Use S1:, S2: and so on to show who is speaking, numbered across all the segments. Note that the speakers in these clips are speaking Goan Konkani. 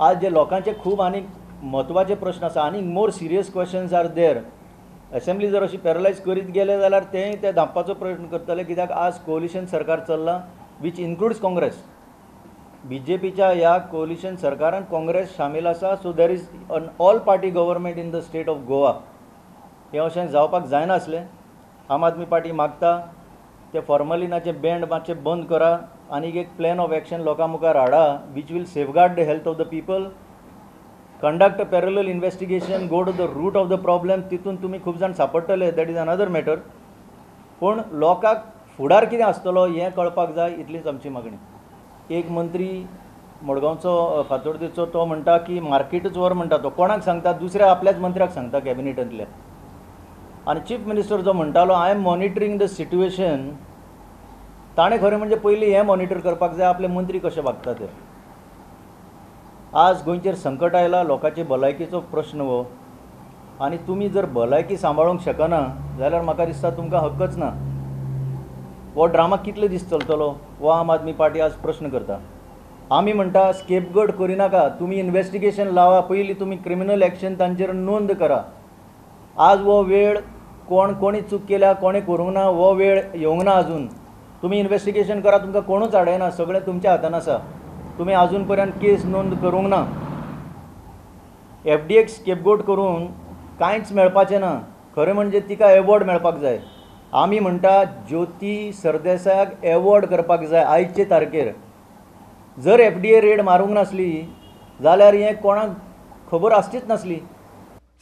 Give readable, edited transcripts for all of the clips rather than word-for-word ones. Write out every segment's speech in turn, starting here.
S1: आज जे लोकांचे खूब आनी म्हत्वाचे प्रश्न आसा, आनी more serious questions are there. Assembly जर अशी पॅरलायज करीत गेले जाल्यार तेंय ते धांपपाचो प्रयत्न करतले, कित्याक आज कोलिशन सरकार चल्लां which includes Congress. बीजेपीच्या ह्या कोलिशन सरकारान काँग्रेस सामील आसा. So there is an all party government in the state of Goa. हें अशें जावपाक जायनासलें. आम आदमी पार्टी मागता ते फॉर्मलिनाचें बँड मातशें बंद करा आनी एक प्लॅन ऑफ एक्शन लोकां मुखार हाडा which will safeguard the health of the people. Conduct a parallel investigation, go to the root of the problem. तितून तुमी खूब जाण सापडटले, that is another matter. पूण लोकांक फुडार कितें आसतलो हें कळपाक जाय, इतलीच आमची मागणी. एक मंत्री मडगांवचो फातोर्देचो तो म्हणटा की मार्केटूच व्हर म्हणटा. तो कोणाक सांगता? दुसऱ्या आपल्याच मंत्र्याक सांगता कॅबिनेटांतल्या. आनी चीफ मिनिस्टर जो म्हणटालो I am monitoring the situation, ताणें खरें म्हणजे पयलीं हें मॉनिटर करपाक जाय आपले मंत्री कशे वागता ते. आज गोंयचेर संकट आयलां, लोकांचे भलायकेचो प्रश्न हो, आनी तुमी जर भलायकी सांबाळूंक शकना जाल्यार म्हाका दिसता तुमकां हक्कच ना. हो ड्रामा कितले दीस चलतलो हो आम आदमी पार्टी आज प्रश्न करता. आमी म्हणटा स्केपगोट करिनाका, तुमी इन्वेस्टिगेशन लावा, पयलीं तुमी क्रिमिनल एक्शन तांचेर नोंद करा. आज हो वेळ कोण कोणी चूक केल्या कोणें करूंक ना हो वेळ येवंक ना अजून. तुमी इन्वेस्टिगेशन करा, तुमकां कोणूच आडयना, सगळें तुमच्या हातान आसा. तुमी अजून पर्यंत केस नोंद करूंक ना. एफडीएक स्केपगोट करून कांयच मेळपाचें ना. खरें म्हणजे तिका एवॉर्ड मेळपाक जाय. आमी म्हणटा ज्योती सरदेसायाक एवॉर्ड करपाक जाय आयचे तारखेर. जर एफडीए रेड मारूंक नासली जाल्यार हें कोणाक खबर आसचीच नासली.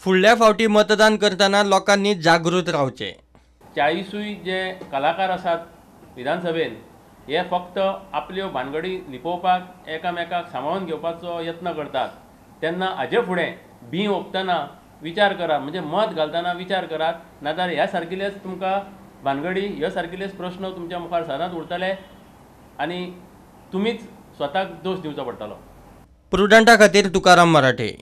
S2: फुडल्या फावटी मतदान करतना लोकांनी जागृत रावचें.
S3: 40 जे कलाकार आसात विधानसभेन हे फक्त आपल्यो भानगडी लिपोवपाक एकामेकाक सांबाळून घेवपाचो यत्न करतात. तेन्ना हाजे फुडें बीं ओंपतना विचार करात, म्हणजे मत घालतना विचार करात, नाजाल्यार ह्या सारकिलेच तुमकां भानगडी, ह्या सारकिलेच प्रश्न तुमच्या मुखार सदांच उरतले आनी तुमीच स्वताक दोश दिवचो पडटलो.
S2: प्रुडंटा खातीर तुकाराम मराठे.